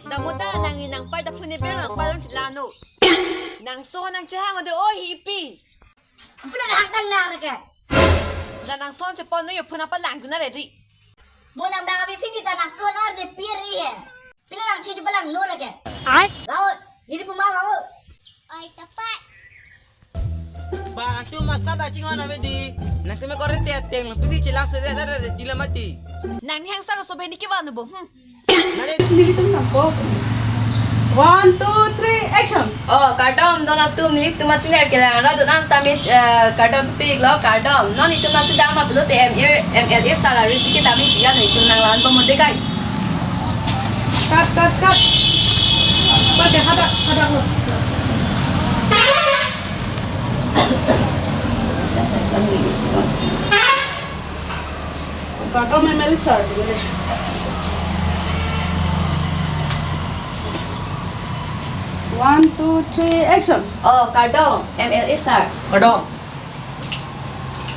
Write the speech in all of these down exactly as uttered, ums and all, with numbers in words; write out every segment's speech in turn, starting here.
Damoda nang inang pai ta phone bill nang pai lang chilano. Nang so nang chehang ode oi hipi. Pula hak tang na ke. La nang son chepon no yo phone apa lang guna ready. Mo nang bang abi pini ta nang son or de piri he. Pila lang thiji balang no lage. Ai. Lao, ini puma lao. Oi, tapai. Ba, nangtum masa ta chinghon ave di. Nangtum me kore te ateng, pisi chilang sere dare di la mati. Nang ni hang sar so beni ki vanu bo. Hmm. Nani sini tum nangko. One, two, three, action. Oh, kardom, non atum nelitum achiler kelang ra dun an stamit, eh, kardom speak lo, kardom. Non itum nasi dam aplote M L A, M L A sir ari si kedam itum nanglang bomode, guys. Cut, cut, cut. Pada hadak, hadak lo. Kardom M L A sir, boleh. One, two, three, action. Oh, kardom, M L A sir. Kardom.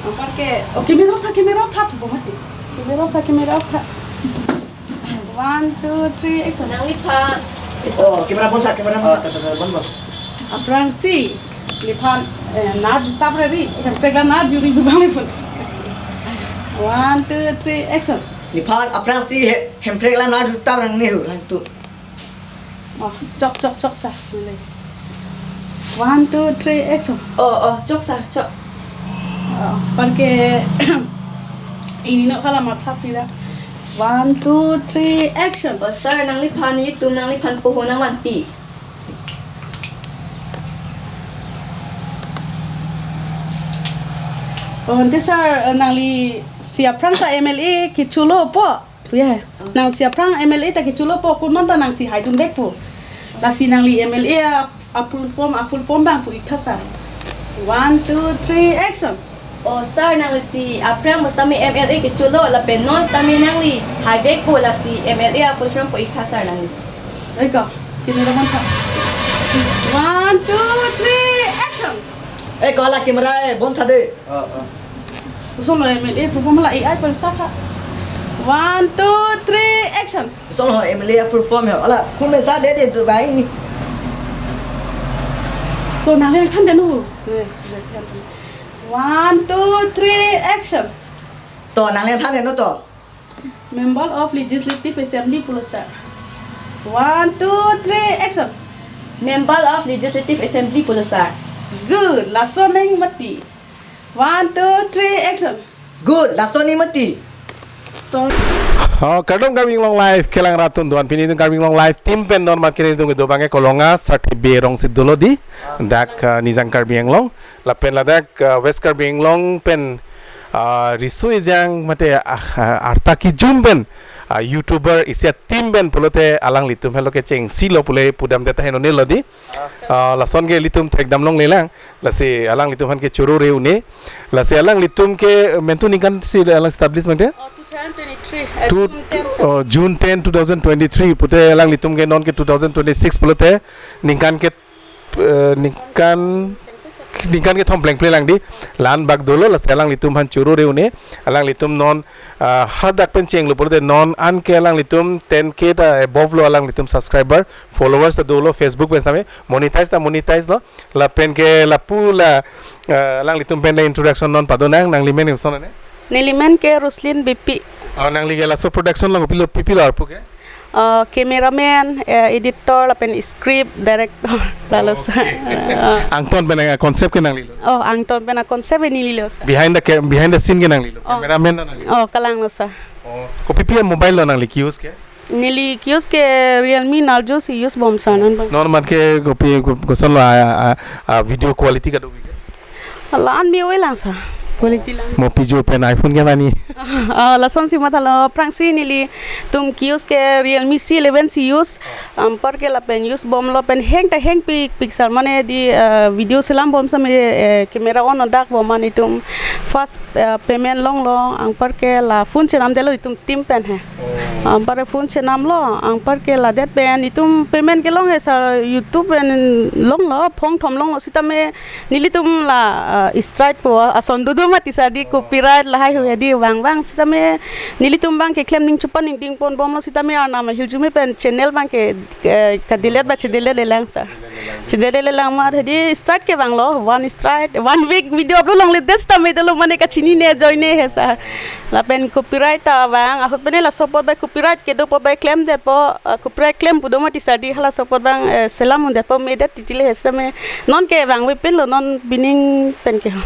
Apar ke, oh, camera off tha, camera off tha, bu mati. Camera off tha, camera off tha. One, two, three, action. Nangliphan. Oh, camera bon tha, camera bon tha. Ah, tha, tha, tha, bon, bon. Aphrangsi, neliphan, eh, nar jutap re ri, hemprek la nar juri bu bang neliphan. One, two, three, action. Neliphan, aphrangsi, he, hemprek la nar jutap rang ne hu, rang tu. Oh, chok, chok, chok, sir. Boleh. One, two, three, action. Oh, oh, chok, sir, chok. Oh, apar ke ini no kala matha pira. One, two, three, action. Oh, sir, nangliphan itum nangliphan poho nangvanpi. Oh, ante sir, eh, nanglisi aphrang ta M L A kecho lo po. Puya. Nangsi aphrang M L A ta kecho lo po, konon ta nangsi haidun vekpo. Lasi nangli M L A a, a full form, a full form bang pu ik tha sir. One, two, three, action. Oh sir, nanglisi aphrang basta me M L A kecho lo lapen non sitame nangli hai vekpo, lasi M L A a full form pu ik tha sir nangli. Oi ko, kini roman tha. One, two, three, action. Eh, ko hala camera eh, bon tha de. Oh, oh. Usul lo M L A full form hala A I pen sa tha. One, two, three, action. Usul lo M L A full form he. Hala, phone me sa de de tu bai. To nang le than de nu. Eh, le than. One, two, three, action. To nang le than de nu to. Member of Legislative Assembly pulo sir. One, two, three, action. Member of Legislative Assembly pulo sir. Good. Laso neng mati. One, two, three, action. Good. Laso neng mati. To. Oh, kardom Karbi Anglong Live kelang rat atum, doan pini itum Karbi Anglong Live team pen non mat kene itum kedo bang ke Kolonga, Sarthe Berong si dolo di. Dak, uh, Nijang Karbi Anglong. Lapen ladak, uh, West Karbi Anglong pen, uh, riso ejang mate, uh, arta kijum pen, uh, YouTuber isi a-team pen pulote alanglitum helo kechengsi lo pule pudam det ta heno ne lo di. Uh, lason ke ilitum thekdam longle lang. Lasi alanglitum aphan ke choro re une. Lasi alanglitum ke mentu ningkan si alang establish mangde? Oh, two thousand twenty-three, eh, Two, June ten, sir. Oh, June ten, two thousand twenty-three. Pute alanglitum ke non ke two thousand twenty-six pulote ningkan ke eh, ningkan, ningkan kethom plengple lang di, la-an bak dolo, lasi alanglitum aphan choro re une, alanglitum non, ah, hadak pen chenglo pulote non an ke alanglitum ten K ta above lo alanglitum subscriber, followers ta dolo Facebook pen sitame, monetize ta monetize lo, lapen ke lapu la, eh, alanglitum pen la introduction non pado nang, nangli men koson ne? Neli men ke Roslyn Beypi. Oh, nangli ke laso production along kopilo, pipilo arpu ke? Uh, cameraman, eh, editor, lapen script, director, lalo sa. Okay. Uh. Angton pen a-concept ke nanglilo? Oh, angton pen a-concept neli lo sa. Behind the ca-, behind the scene ke nanglilo? Oh. Cameraman lo nangli? Oh, kalang lo sa. Oh, kopi pi a-mobile lo nangli ke-use ke? Neli ke-use ke Realme Narzo si use bom sa non bang. Non mat ke kopi ko-, koson lo a, a, a video quality kadokave ke? La-an me oi lang sa. Quality lang. Mo pijo pen iPhone ke mani? Ah, lason si matha lo, aphrangsi nelitum ke-use ke Realme C eleven si use. Anpar ke lapen use bom lo pen hang ta hang pik pik sir mane di, eh, video selam bom sitame, eh, camera on dak bom mane itum first, eh, payment longlo, anpar ke la phone chenam det lo itum team pen he. Oh. Anpar phone chenam lo, anpar ke ladet pen itum payment kelong he sir, YouTube pen longlo, phone thom longlo sitame nelitum la, ah, strike po ason dodum Mati sir, di copyright lahai hui di vang vang sitame nelitum abang ke klem ning chupan ning ding pon bomlo sitame arnam ahirjume pen channel abang ke, eh, ka delete ba che delete lelang sir. Che delete lelang amat hedi strike ke vanglo, one strike, one week video upload longle des tame dolo mane kachinine ajoine he sir. Lapen copyright ta vang, ahut pen laso apot ba copyright kedo apot ba klemdetpo, eh, copyright klem pu do mati sir, di halaso apot abang, eh, selam undetpo medet titi le he sitame non ke vangve pinlo non pining pen ke ho.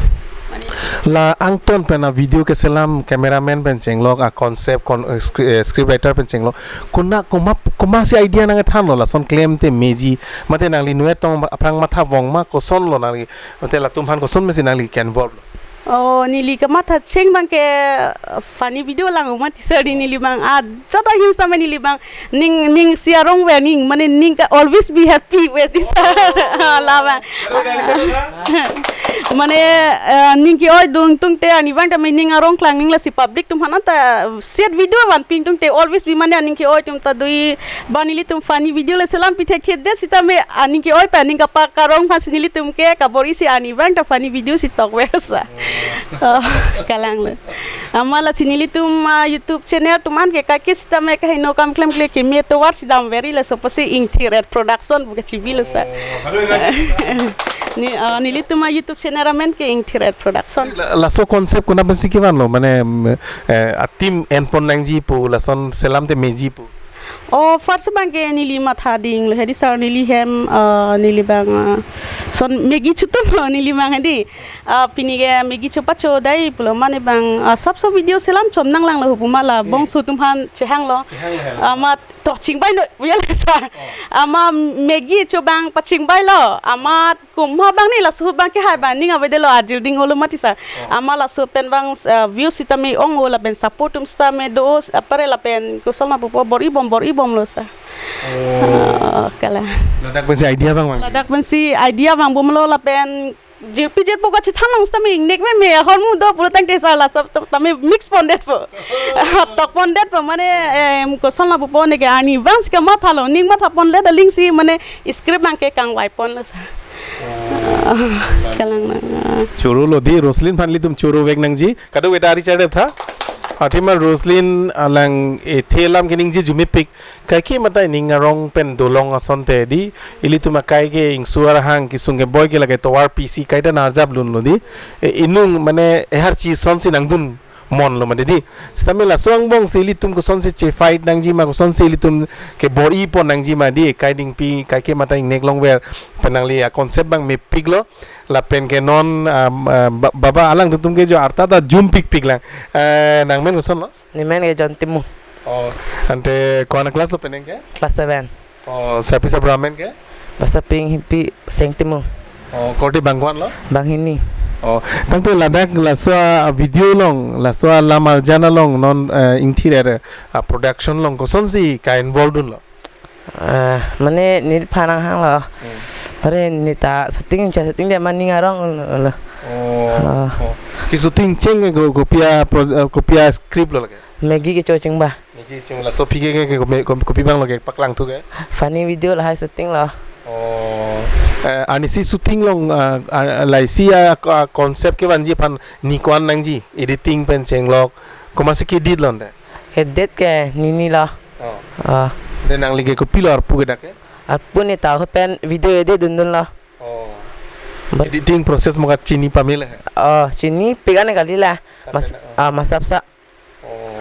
La angton pen a video keselam cameraman pen chenglok, a concept kon, eh, scri-, eh, script writer pen chenglok. Kona koma, koma si idea nangthanlo lason klemte meji, mate nangli nuetong aphrang matha vong ma, kosonlo nangli, mate latum aphan koson mesi nangli ke-involve lo? Oh, neli kamatha cheng abang ke, uh, funny video lang mati sir, di neli abang ajat ahim sitame neli abang ning, ning si arong ver ning, mane ning ka always be happy with this sir. La abang. Mane, eh, ning ke-oi dung tungte arni abang tame ning arong klang ning lasi public atum aphan ta set video van ping tungte always be mane ning ke-oi atum ta dui ba nelitum funny video le selam pithe khedet sitame aning ke-oi pa ning kapak karong aphan si nelitum ke kabor-i si arni abang ta funny video si tokver sir. Oh, kalanglo. Amat lasi nelitum, ah, YouTube channel atum an ke kaike sitame kaheno kam klemkle keme tovar si damver-i laso apotsi Ingthir Red Production pu kachibilo sir. Oh, halo ya, guys. Ni, ah, nelitum a YouTube channel amen ke Ingthir Red Production. La-, laso concept kona pensi kevanlo, mane, mm, eh, a team enpon nangji pu, lason selamte meji pu? Oh, first abang ke neli matha dinglo, hedi sir neli hem, ah, neli abang, ah, son Maggi chutum neli abang hedi. Ah, pini ke Maggi chupa chodai pulo mane abang, ah, sapso video selam chom nanglanglo pu ma la, eh, bongso atum aphan chehanglo. Chehanglo. Amat to chingbai no, ya le sir. Oh. Amat Maggi chu abang pachingbailo. Amat komat abang ni laso ahut abang ke hai abang ning avedetlo, ajir ding olo mati sir. Oh. Amat laso pen abang, ah, view sitame ong-o lapen support atum sitame do, apar lapen kosonlo pupo bor-i bom, bor-i bomlo sir. Oh. Ah, kalang. Ladak pensi idea abang vang. Ladak pensi idea vang bomlo lapen jirpi jirpo kachethan long sitame ingnek meme ahormu do pulo tangte sir la sab tam-, tame mix pondetpo. Tok pondetpo mane, em, kosonlo pupo ne ke arni abang si kamathalo, ning matha ponle daling si mane script abang ke kangvai ponlo sir. Oh. Ah, kalanglo. Choro lo di, Roslin aphan ilitum choro vek nangji. Kadokave ta ari chardep tha. Athema Roslin alang ethe alam keningje arjumepik. Kaike mate ning arong pen dolong asonte di, ilitum akai ke ingsu arhang kesung keboi ke lake tovar pisi kaita nangarjap dunlo di. E, inung mane eharchi asonsi nangdun monlo mati di. Sitame laso angbong si ilitum kosonsi che-fight nangji ma, kosonsi ilitum kebor-i pon nangji ma di, kai dingpi kaike mate ingnek longver pen nangli a concept abang mepiklo. Lapen ke non, um, uh, ba-, baba alangtum ke jo arta ta jum pikpik lang. Eh, nangmen kosonlo? Nemen ke John Timung. Oh, ante ko-an a class lo penang ke? Class seven. Oh, sarpi sarbura amen ke? Pasaping Hipi Seng Timung. Oh, korte bang ko-an lo? Banghini. Oh, tangte ladak laso a video along, laso alam arjan along non, eh, Ingthir Red, ah, production along kosonsi ka-involve dunlo? Eh, mane neliphan nanghanglo. Hmm. Mane neta shooting cha shooting dia mane ning arong lo. Oh. Ah. Oh. Ke shooting cheng ke ko-, kopi a pro-, eh, kopi a script lo lake? Maggi kecho cheng ba. Maggi cheng, laso aphi ke, ke, ke, kopi, kopi abang lo kepaklangthu ke? Funny video lahai shooting lo. Oh. Eh, arnisi shooting along, ah, ah, laisi a, a concept kevanji aphan ne ko-an nangji, editing pen chenglok, komatsi ke-edit lo ante? Ke-edit ke neni lo. Oh. Ah. Then nangli ke kopilo arpu ke dak ke? Arpu neta ahut pen video edit dundunlo. Oh. But editing process mo kachini pame le? Oh, chinipik an kali la. Mas-, ah, masap sa. Oh.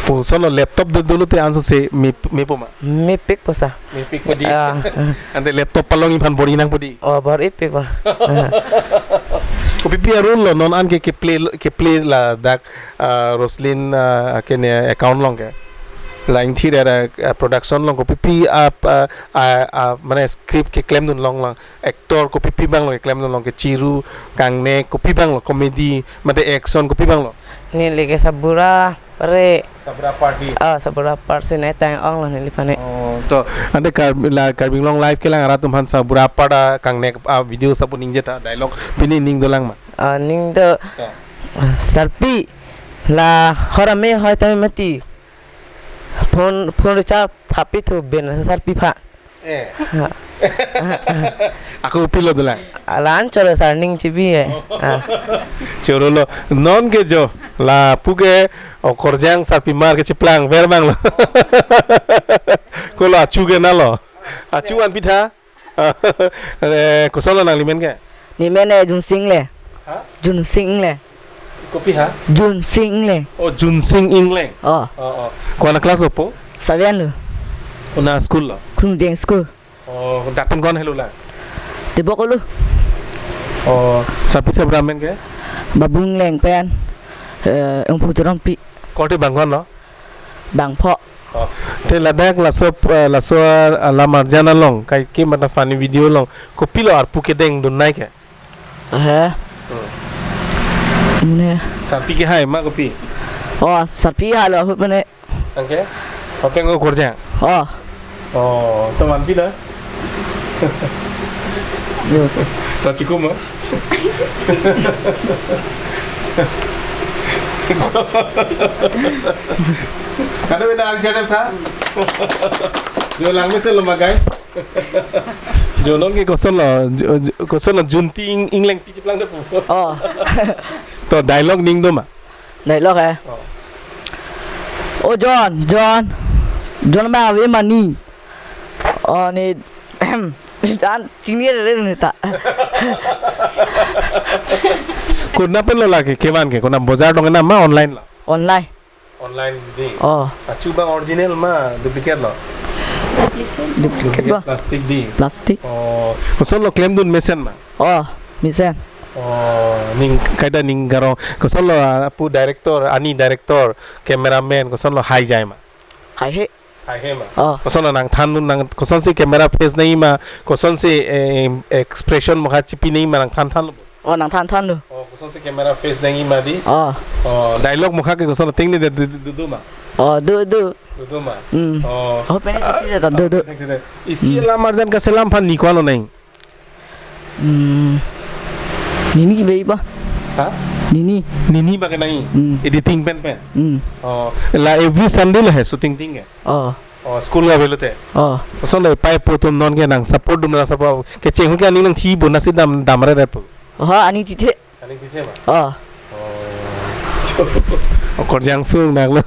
Pu sonlo laptop do dolo te anso se me, mepo ma? Mepikpo sa. Mepikpo di. Ah. Ante laptop palongji aphan bor-i nangpo di. Oh, bor-ipikpo. Kopipi a role lo non an ke, ke-play, ke-play ladak, ah, Roslin, ah, kene account along ke. La Ingthir Red, ah, production along kopipi a, ah, ah, ah, mane script keklem dun longlong. Actor kopipi abang lo keklem dun long, kechiru, kangnek, kopi abang lo, comedy, mate action kopi abang lo? Neli ke sarbura, pare. Sarbura part di? Ah, sarbura part si nai tang ong lo neliphan ne. Oh, to, ante Kar-, la Karbi Anglong Live kelang arat atum aphan sarbura part a kangnek a video sabu ningje ta, dialogue pini ning dolang ma? Ah, ning do. To. Ah, sarpi, la hor ame hoi tame mati. Phone, phone recharge thap pithu ben sarpi aphan. Eh. Ako kopilo dolang? Alan choro sarning chibi eh. Ah. Choro lo. Non ke jo. Lapu ke okorjang sarpimar kechiplang ver bang lo. Kolo achu ke nalo. Achu an pitha. Eh, koson lo nanglimen ke? Nemen eh Junsing le. Ha? Junsing le. Kopi ha? Junsing le. Oh, Junsing Ingleng. Oh. Oh, oh. Ko-an a class lo po? Seven lo. Ko-an a school lo? Krungjeng School. Oh, dak pen ko-an helo la? Tebok lo. Oh, sarpi sarbura amen ke? Babung Leng pen. Eh, Ungphu Teronpi. Korte bang ko-an lo? Bangpho. Oh. Te ladak laso, eh, laso, eh, lam arjan along, kaike mata funny video along, kopilo arpu kedeng dunnei ke? He. Hmm. Ne. Sarpi kehai ma kopi? Oh, sarpi halo ahut mane. Anke? Hopen ko korjang? Oh. Oh, to manpi na? Yo. To chikum ma? Kada beda ang siapa tha? Jo lang mesen lo ma, guys. Jo non ke koson lo, jo, jo, koson lo Junti Ing-, Ingleng pi chiplang de pu. Oh. To dialogue ning do ma? Dialogue eh. Oh. Oh John, John. John ma ave mani. Oh ni dan chini re ni ta. Ko-an pen lo lake kevan ke, ko-an bojar dong na ma online lo? Online. Online di. Oh. Achu bang original ma duplicate lo? Duplicate ba. Plastic di. Plastic. Oh, koson lo klemdun mesen ma? Oh, mesen. Oh, ning kaida ning garong. Koson lo, ah, pu director, ani director, cameraman, koson lo hai jai ma? Hai he. Hai he ma? Oh. Koson lo nangthan dun nang, kosonsi camera face nangji ma, kosonsi, eh, expression mokha chipi nangji ma nangthan than lo? Oh, nangthan than lo. Oh, kosonsi camera face nangji ma di? Oh. Oh, dialogue mokha ke koson lo ting ni de du, du, du, du ma? Oh, du, du. Du, du ma? Hmm. Oh. Oh, pen isi de du, du. Thek, thek, thek. Isi, hmm, lam arjan kaselam aphan ni ko-an lo nang? Hmm. Nini kibe ba? Ha? Nini. Nini ba kenai? Hmm. Editing pen pen? Hmm. Oh, la every Sunday lo he shooting ting ke? Oh. Oh, school ga avelo te? Oh. Koson lo pai po atum non ke nang support dun na support. Kecheng ahut ke aning nangthi bo na si dam dam re re po. Oh, aning tithe. Aning tithe ma? Oh. Oh. Okorjang sung nang lo.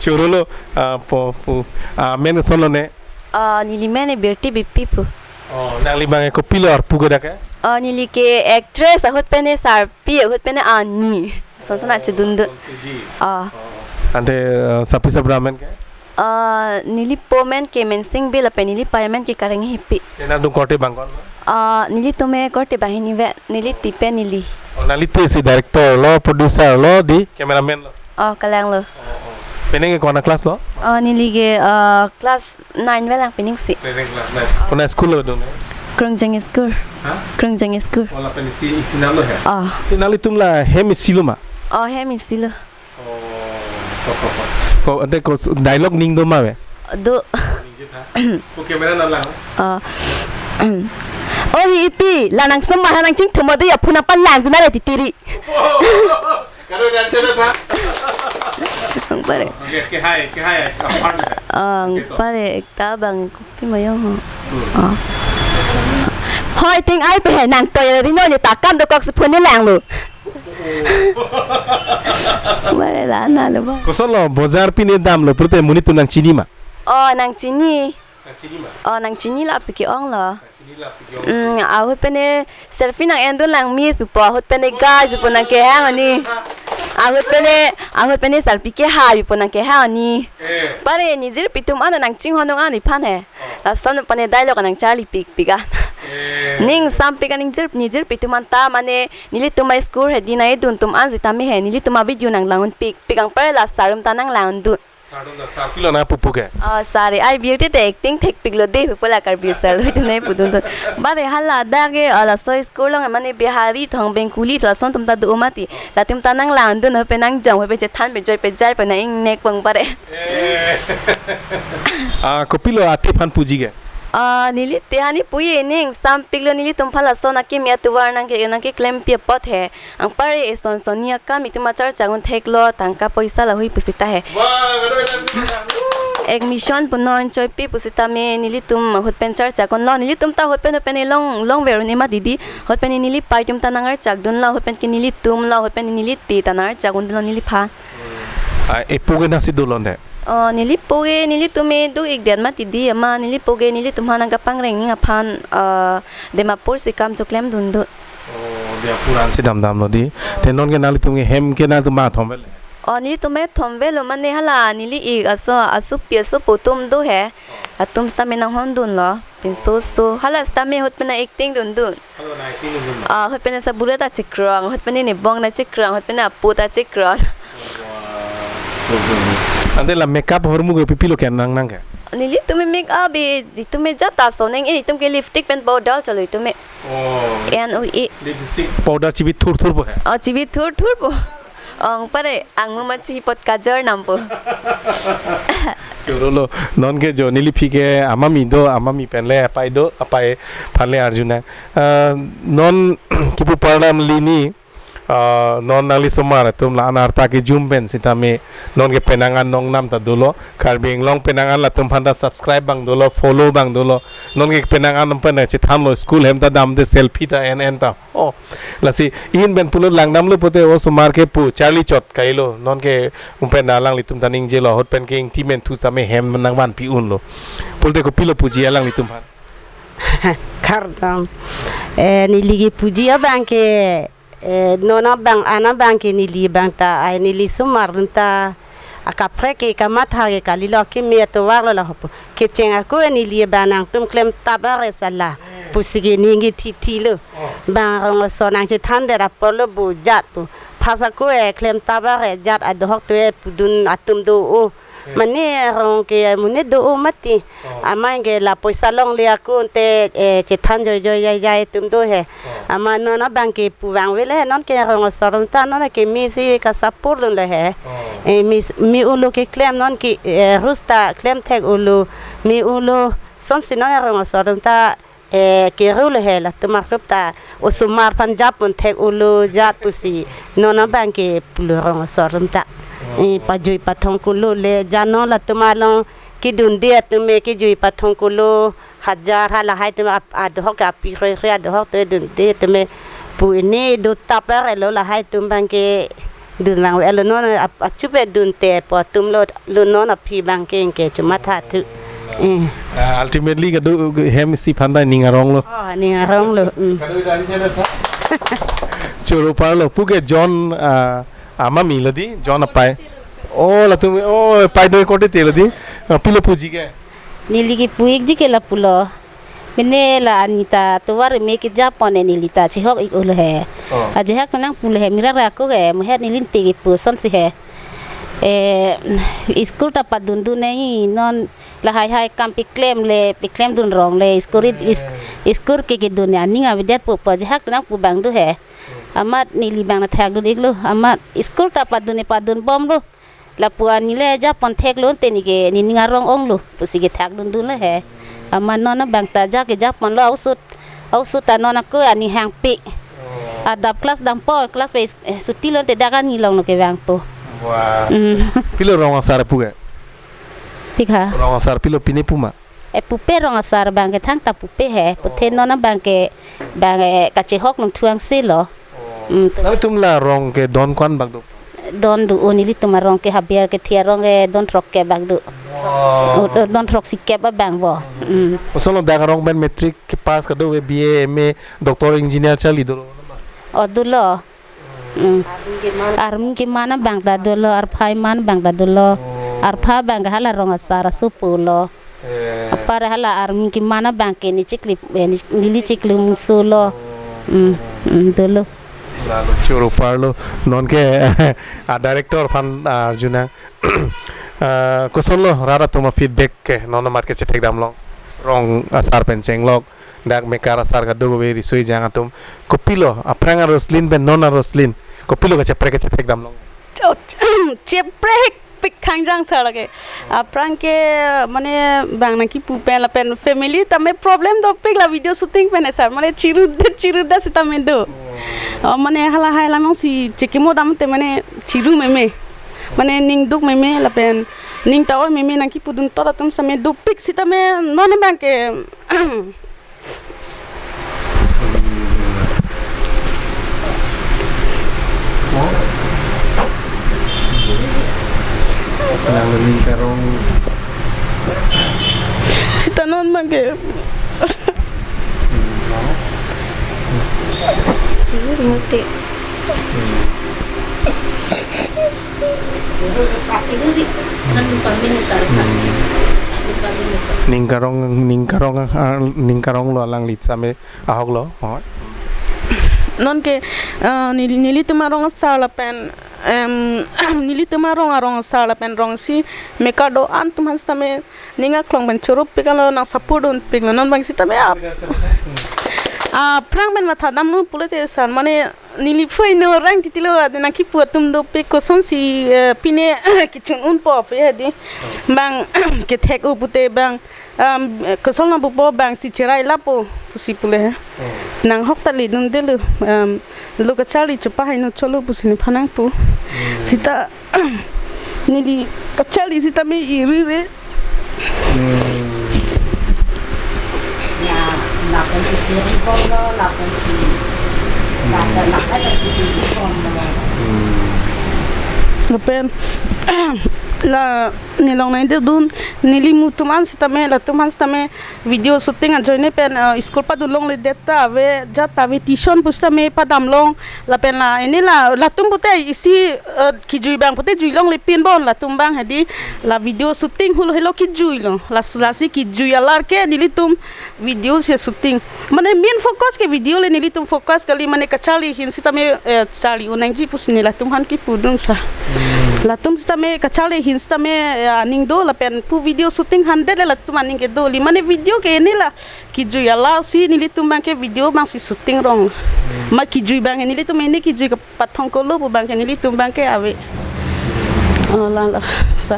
Choro lo, ah, po, pu. Ah, men koson lo ne? Ah, neli men e Birti Beypi pu. Oh, nangli bang e kopilo arpu ke dak ke? Oh, neli ke actress ahut pen e sarpi ahut pen e ani. Son son achu dun dun. Son si di. Ah. Oh. Ante, eh, sarpi sarbura amen ke? Ah, neli po amen ke Mensing Bey lapen neli pei amen ke Kareng Hipi. Te nangtum korte bang ko-an lo? Ah, nelitum e korte banghini vet, neli tipe neli. Oh, nangli te si director lo, producer lo, di cameraman lo? Oh, kalang lo. Oh, oh. Penang ke ko-an a class lo? Oh, neli ke, ah, class nine velang penang si. Penang class nine. Ko-an a school lo dun? Krungjeng School. Ha? Krungjeng School. Oh, lapen isi, isi nang lo he? Ah. Te nanglitum la hem isi lo ma? Oh, hem isi lo. Oh, ko, ko, ko. Ko, ante ko s-, dialogue ning do ma ave? Do. Ningje tha. Ko camera nang lang. Ah. Oh, hi ipi, la nang sema ha nang chingthum adu ya phuna pan lang tu na le titiri. Kado dan chela tha. Ang pare. Okay, okay, hai, okay, hai, apart le. Ang, okay, to. Pare, ekta bang kopi mayong ho. Hmm. Ah. Hoi ting ai pe nang to ya ri no ni ta kam dokok si phone lang lo. Pare la na lo ba. Koson lo bojar pine dam lo pute monit atum nangchini ma? Oh, nangchini. Nangchini ma? Oh, nangchini lap si ke-ong lo. Nangchini lap si ke-ong. Mm, ahut pen e selfie nang-en dun lang miss pu po, ahut pen e guys pu nangkehang ani. Ahut pen e, ahut pen e sarpi kehai pu nangkehang ani. Eh. Pare ni jirpi atum an nangchinghon dun ani aphan he. Oh. Lason pen e dialogue nangcharli pik pik an. Eh. Ning sampik an ning jir, ni jirpi atum an ta mane nelitum a school he di nangdun atum an sitame he nelitum a video nanglang un pik pik an pare la sir atum ta nanglang un dun. Sir atum ta, sir kopilo nangpupu ke? Oh, sir, ai Birti te acting thekpik lo de, pu la Karbi sir lo, itum nangpu dun dun. Pare hala dak ke, oh, laso school along mane Bihari, thong Bengali, lason atum ta do mati. Latum ta nanglang dun, hope nangjong, hope chethan pejoi pejai, pe nang-ingnek pong pare. Eh. Ah, kopilo ate aphan puji ke? Ah, neli te hani puji ning, sampik lo nelitum aphan lason akimi atovar nangke, nangkeklem pi apot he. Ang pare eson son ni akam itum achar chang un thek lo tangka poisa lahui pusita he. Wah, kado elang sih, Bang. admission punon choipi pusitame nelitum ahut pen charchak unlo. Nelitum ta ahut pen ahut pen elong longver un-e ma didi. Ahut pen nelipei atum ta nangarchak dunlo, ahut pen ke nelitum lo, ahut pen nelite ta nangarchak un dunlo neliphan. Ah, epo ke nangsi dolo ne? Oh, nelipo ke nelitum me do-ikdet ma didi, amat nelipo ke nelitum aphan nangkapangreng ning aphan, ah, Dimapur si kam choklem dun do. Oh, Dimapur ansi damdamlo di. Te non ke nanglitum ke hem ke nangtum ma thom vel? Oh, nelitum me thom vel lo, mane hala neli-ik aso, asopi asopo atum do he. Atum sitame nanghon dunlo. Pinso so. Hala sitame ahut pen acting dun dun. Hala na acting dun dun. Ah, ahut pen sabura ta chekrong, ahut pen ne bong ta chekrong, ahut pen apo ta chekrong. Ante la makeup ahormu ke pipilo ke nang nang ke? Nelitum me makeup e, nelitum me jat ta so neng, eh, nelitum ke lipstick pen powder cholo nelitum me. Oh. N O E. Lipstick powder chibi thur thur po he? Oh, chibi thur thur po. Ong pare, angmu ma chipot kajor nampo. Choro lo, non ke jo neliphi ke amami do, amami pen le apei do, apei aphan le arjunang. Ah, non kipu parlam lini, ah, non nangli osomar atum la-an arta kejum pen sitame non ke penang an nongnam ta dolo, Karbi Anglong penang an latum aphan ta subscribe abang dolo, follow abang dolo. Non ke penang an pen chethanlo, school hem ta damde, selfie ta en en ta. Oh, lasi in pen pulo langdamlo pote osomar ke pu charli chot kailo, non ke um pen alanglitum ta ningjelo, ahut pen ke ingti men thu sitame hem nangvanpi unlo. Pulote kopilo puji alanglitum aphan? Kardom. Eh, neli kepuji abang ke, eh, non abang, an abang ke neli abang ta, ai neli osomar atum ta akaprek ke kamatha ke kalilo, keme atovar lo la hopo. Kecheng ako neli abang nangtum klemtap ares ala pusi ke ning ke thithilo. Oh. Bang rong asor nangchethandet apor lo bo jat pu. Phas ako e klemtap ares jat adohok to e pudun atum do o. Eh. Mane rong ke mane do o mati. Oh. Amat ke la poisa longle ako ante, eh, chethan joijoi jaijai atum do he. Oh. Amat non abang ke pu vangve le, non ke rong asor atum ta non ke misi kasapur dun le he. Oh. Eh, mis-, me-olo keklem non ke, eh, rules ta klem thek-olo, me-olo asonsi non rong asor atum ta, eh, keru le he, latum arup ta osomar aphan japon thek-olo jat pusi non abang ke pulo rong asor atum ta. Oh. Eh, pajui pathong kulo le jat non latum along kedunde atum me kejui pathong kulo hajar ha lahai atum ap-, adohok ke api roi roi adohok to dunde atum me pu ini do tap er lo, lahai atum abang ke dun vangve lo, non ap-, achup e dunte po atum lo, lo non aphi abang ke ingke chomatha thu. Eh. Ah, ultimately kado hem isi aphan ta ning arong lo. Oh, ning arong lo. Hmm. Choro parlo, pu ke John, ah, amami lo di, John apei. Oh, latum, oh, pei do korte te lo di. Ah, pilo puji ke? Neli kepu-ikji ke lapulo. Mane la ani ta tovar me kejapon e neli ta chehok-ik-olo he. Oh. Ajahak nangpulo he, mira ra ako he, mo he neli ante kepu asonsi he. Eh, school ta padun dun nangji, non lahai hai kam peklem le, peklem dun rong le, school ri-, is-, school ke kedun aning avedet po pu ajahak nangpu abang do he. Amat neli abang nangthak dun-iklo, amat school ta padun e padun bomlo. Lapu ani le japon theklo ante ne ke nening arong onglo pusi kethak dun dun le he. Amat non abang ta ja kejapon lo, osut, osut ta non ako ani hangpi. Adap class dampo, class pe is-, eh, suti lo ante dak ani along lo kevangpo. Wah. Hmm. Pilo rong asar pu ke? Pik ha? Rong asar pilo pine pu ma? Eh, pupe rong asar abang ke thangta pupe he. Puthe non abang ke abang, eh, kachehok nung thuang si lo. Hmm, to. Nanglitum la rong ke don ko-an bak do? Don do-o, nelitum arong ke haber kethe arong ke don throkkep bak do. Wow. O, do-, don throksikep abang bo. Hmm. Osonlo dak arong pen matric ke pass kado ke B A, M A, doctor, engineer charli dolo? O dolo. Hmm. Army keman abang ta dolo, arphai man abang ta dolo. Oh. Arpha abang ke hala rong asar asopo lo. Eh. Apar hala army keman abang ke ne chikli, eh, ne, neli chikli muso lo. Oh. Hmm, hmm, dolo. Lalo choro parlo, non ke a director aphan, ah, arjunang. Ah, kosonlo rat atum a-feedback ke non amat kechethek damlong? Rong asar pen chenglok, dak mekar asar kado kave, riso ejang atum. Kopilo, aphrang a-Roslin pen non a-Roslin, kopilo kacheprek kechethek damlong? Cho-, cheprek pik thangjang sir lake. Aphrang ke mane bang nangkipu pen lapen family tame problem dopik la video shooting pen sir, mane chirudet chirudet sitame do. Oh, mane hala hai alam si chekimo dam te mane chiru meme. Mane ning duk meme lapen Ning ta oi meme nangkipudun tot atum sitame dopik sitame non abang ke. Mo? Nang ning karong. Sita non abang ke. Hmm, mo? Ini mati. Hmm. Ning karong, ning karong, ah, ning karong lo alangli sitame ahok lo. Oh. Non ke, ah, neli, nelitum arong asar lapen, em, nelitum arong, arong asar lapen rong isi mekar do-an atum aphan sitame ning aklong pen choro pik alo nang support dun pik lo non abang sitame ap. Ah, aphrang pen matha damnon pulote sar mane neli phui no rang titilo ade nangkipu atum dopik kosonsi, eh, pine kechun unpo pe hedi. Bang kethek-o pute bang, um, kosonlo pupo bang si cherai lapo pusi pule. Nanghok ta ledun detlo, um, lo kacharli chepahai no cholo pusi nephan nangpu. Sita neli kacharli sitame iri re. Hmm. Ya, lapen si chiri bomlo, lapen si, lapen, lapen si chiri bomlo. Hmm. Lapen, la, nelong nai de dun, neli mutum an sitame, latum an sitame, video shooting ajoine pen, eh, school padun longledet ta ave, jat ta ave, tuition pusitame padam long, lapen la, ini la, latum pute isi, eh, kijui abang pute jui longle pinbom, latum abang hedi, la video shooting hul helo kijui lo, la, lasi kijui alar ke nelitum video si shooting. Mane main focus ke video le nelitum focus kali mane kacharli ahin sitame, eh, charli un nangji pusi neli latum aphan kipudun sa. Hmm. Latum sitame kacharli ahin sitame, eh, aning do lapen pu video shooting aphan det le latum aning kedo kali mane video ke ini la kijui alar si nelitum abang ke video abang si shooting rong. Hmm. Ma kijui abang ini nelitum ini kijui ke pathong kolo pu abang ke nelitum abang ke ave. Oh, la, la, sa.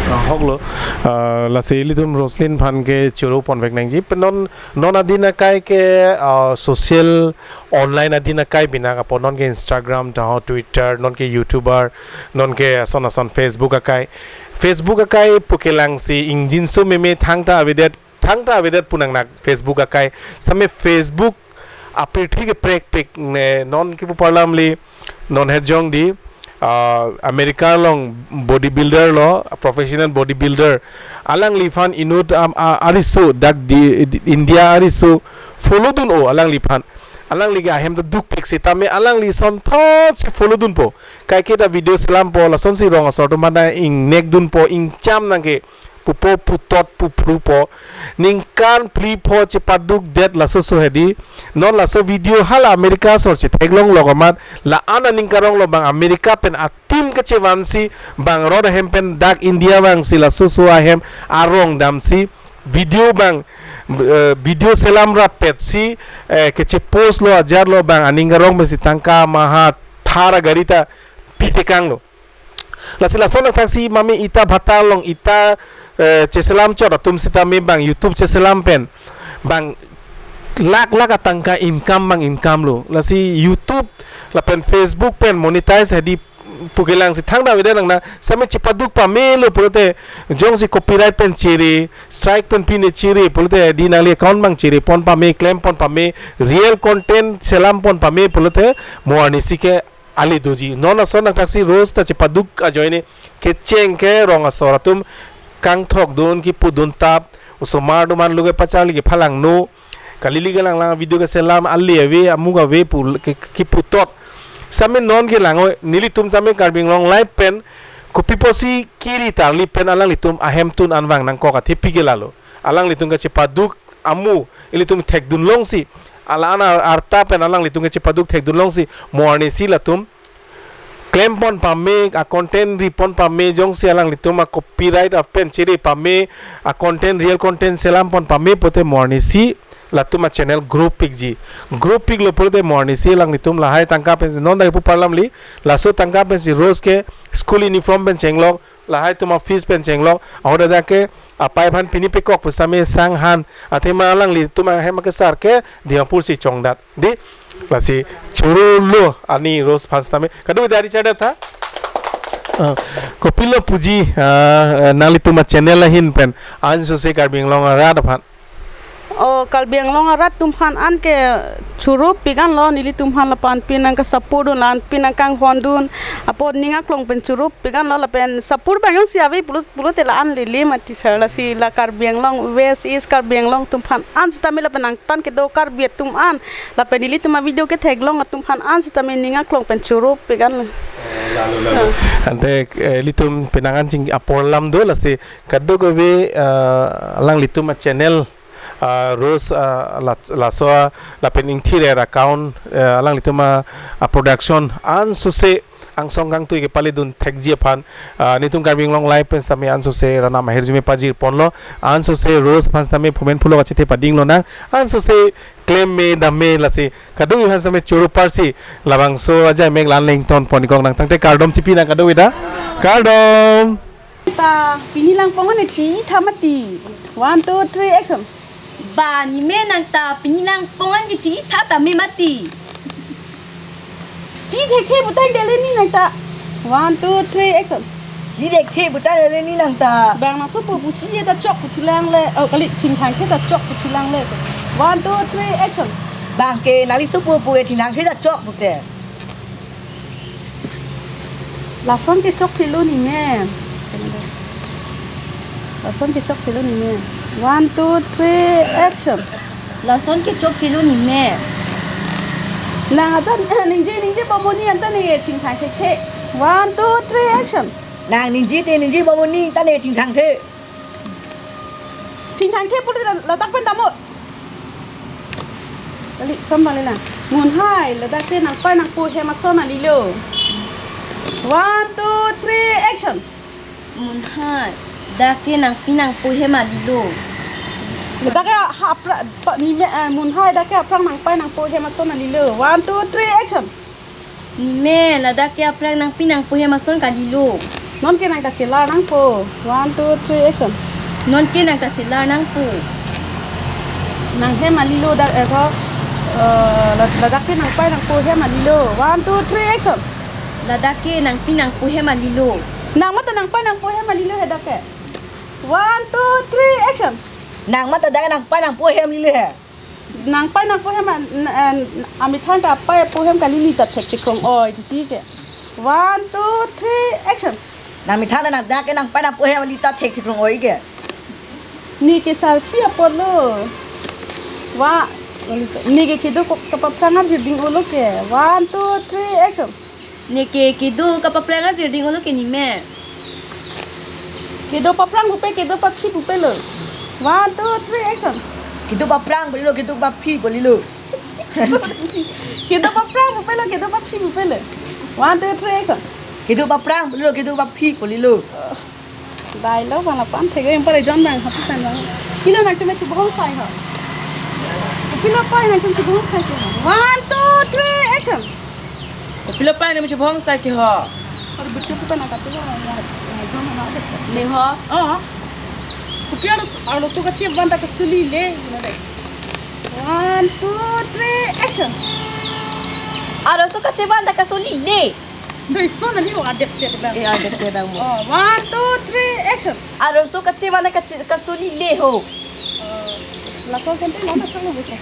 Ah, ahok lo. Ah, lasi ilitum Roslyn aphan ke choro ponvek nangji. Pen non, non adin akai ke, ah, social online adin akai binak apot non ke Instagram, taho Twitter, non ke YouTuber, non ke ason ason Facebook akai. Facebook akai pukelang si ingjinso meme thangta avedet, thangta avedet pu nangnak Facebook akai. Sitame Facebook apirthe ke prekpik ne non kipu parlam li non het jong di, ah, America along bodybuilder lo, professional bodybuilder. Alangliphan inut, am, a, ariso dak di, di India ariso follow dun-o alangliphan. Alangli ke ahem ta dukpik sitame alangli asonthot si follow dunpo. Kaike ta video selampo, lasonsi rong asor atum aphan ta ingnek dunpo, ingcham nangke pupo putot puphrupo. Ningkan phli pho chepadukdet laso so hedi. Non laso video hala America asor chetheklong lok amat la-an aning karong lo bang America pen atim kachevansi bang rod ahem pen dak India vangsi laso so ahem arong damsi video bang, eh, video selam rappetsi, eh, kachepost lo ajat lo bang aning karong pensi tangka maha Thar agari ta pitekang lo. Lasi lason athaksi mame ita bhata along ita, eh, cheselam chot atum sitame bang YouTube cheselam pen bang lakh lakh atangka income bang income lo. Lasi YouTube lapen Facebook pen monetize hedi pukelang si thangta avedet nang na sitame chepaduk pamelo pulote jongsi copyright pen chere, strike pen pine chere pulote di nangli account bang chere pon pame, claim pon pame, real content selam pon pame pulote mo arnisi ke ale doji. Non ason athaksi Rose ta chepaduk ajoine kecheng ke rong asor atum kangthok dun kipudun tap, osomar atum an luge pacharli kephalangno, kalili kelang lang video keselam ale ave, amuk ave pu ke, ke, kiputot. Sitame non kelang-o, nelitum sitame Karbi Anglong Live pen kopi pusi kiri tarli pen alanglitum ahemtun anvang nangkok athepi ke lalo. Alanglitum kachepaduk amu ilitum thekdun longsi, ala-an ar-, arta pen alanglitum kachepaduk thekdun longsi mo arnisi latum claim pon pame, a content ri pon pame, jongsi alanglitum a copyright pen chere pame, a content, real content selam pon pame pulote mo arnisi latum a channel grow pikji. Grow piklo pulote mo arnisi alanglitum lahai tangka pen, non dak kipu parlam li, laso tangka pensi Rose ke school uniform pen chenglok, lahai atum a fees pen chenglok, ahut adak ke apai aphan pini pekok pusitame sang han, athema alanglitum ahem akesar ke Dimapur si chongdat. Di, lasi choro lo ani Rose aphan sitame. Kadokave dari chada tha. Ah, kopilo puji, ah, nanglitum a-channel ahin pen ansose Karbi Anglong arat aphan? Oh, Karbi Anglong arat atum aphan anke choro pik anlo, nelitum aphan lapu-an pinang ka-support dun, la-an pinang kanghon dun, apot ning aklong pen choro pik anlo, lapen support abang jongsi ave pulo, pulote la-an lele mati sir, lasi la Karbi Anglong, West East Karbi Anglong atum aphan an sitame lapen angtan kedo Karbi atum an, lapen nelitum a-video ketheklong atum aphan an sitame ning aklong pen choro pik anlo. Lalo, lalo. Ah. Ante, eh, ilitum penang an ching apor alam do, lasi kadokave, ah, alanglitum a-channel, ah, Rose, ah, la-, laso, lapen Ingthir er account, eh, alanglitum a, a-production ansose angsong kangtui kepale dun thekji aphan, ah, nelitum Karbi Anglong Live pen sitame ansose ranam ahirjume pajir ponlo, ansose Rose aphan sitame phumen phulo kachethe pading lonang, ansose klem me dam me, lasi kadokave aphan sitame choro parsi labangso ajai mek la-an le ington pon ikong nang. Tangte kardom chipi nang kadokave ta. Kardom. Ta pini langpong an chi-i tha mati. One, two, three, action. Ba, nime nang ta pini langpong an ke chi-i tha tame mati. Chi-i thekthe putang dele ni nang ta. One, two, three, action. Chi-i thekthe putang dele ni nang ta. Bang nangsopo pu chi-i ta chok pu chilang le. Oh, kali chingthangthe ta chok pu chilang le. One, two, three, action. Bang ke nangli sopo pu e chingthangthe ta chok pute. Lason ke chokchelo nime. Lason ke chokchelo nime. One, two, three, action. Lason ke chokchelo nime. Nang atan, ningje, ningje bamoni anta ne chingthang thekthe. One, two, three, action. Nang ningje te ningje bamoni anta ne chingthangthe. Chingthangthe pute la-, ladak pen damnon. Kali, som bang le lang. Munhai, ladak ke nangpai nangpo hem ason kalilo. One, two, three, action. Munhai, dak ke nangpi nangpo hem kalilo. Ladak ke ha apra-, pa, nime, eh, munhai, dak ke aphrang nangpai nangpo hem ason kalilo. One, two, three, action. Nime, ladak ke aphrang nangpi nangpo hem ason kalilo. Non ke nang kachelar nangpo. One, two, three, action. Non ke nang kachelar nangpo. Nang hem kalilo dak, eh, ko, eh, la-, ladak ke nangpai nangpo hem kalilo. One, two, three, action. Ladak ke nangpi nangpo hem kalilo. Nang mata nangpai nangpo hem kalilo he dak ke. One, two, three, action. Nang mata dak nangpai nangpo hem kalilo he. Nangpai nangpo hem a-, n-, eh, amethang ta pai po hem kalili ta thekchekrong oi titi ke. One, two, three, action. Nang methang nang dak ke nangpai nangpo hem kalili ta thekchekrong oi ke. Ne ke sarpi apotlo. Wa, ne ke kedo ko-, kapaphrang arjir ding-olo ke. One, two, three, action. Ne ke kedo kapaphrang arjir ding-olo ke nime. Kedo paphrang pupe, kedo paphi pupelo. One, two, three, action. Kedo paphrang pu kalilo, kedo paphi pu kalilo. Kedo paphrang pupelo, kedo paphi pupelo. One, two, three, action. Kedo paphrang pu kalilo, kedo paphi pu kalilo. Dialogue wala pan thege impar ejon bang hapu san bang. Kopilo nangtum chubong sai ho. Kopilo pai nangtum chubong sai ke ho. One, two, three, action. Kopilo pai nangtum chubong sai ke ho. Aru betul bukan angkat tu, ya, ya, ejon ha. Ne ho. Oh. Kopilo arloso kachevan ta kasolile, you know that. One, two, three, action. Arloso kachevan ta kasolile. Dei, son ani ho adep te bang. Eh, adep te bang mo. Oh, one, two, three, action. Arloso kachevan ta kache-, kasolile ho. Oh, laso kente mana sang lo buka.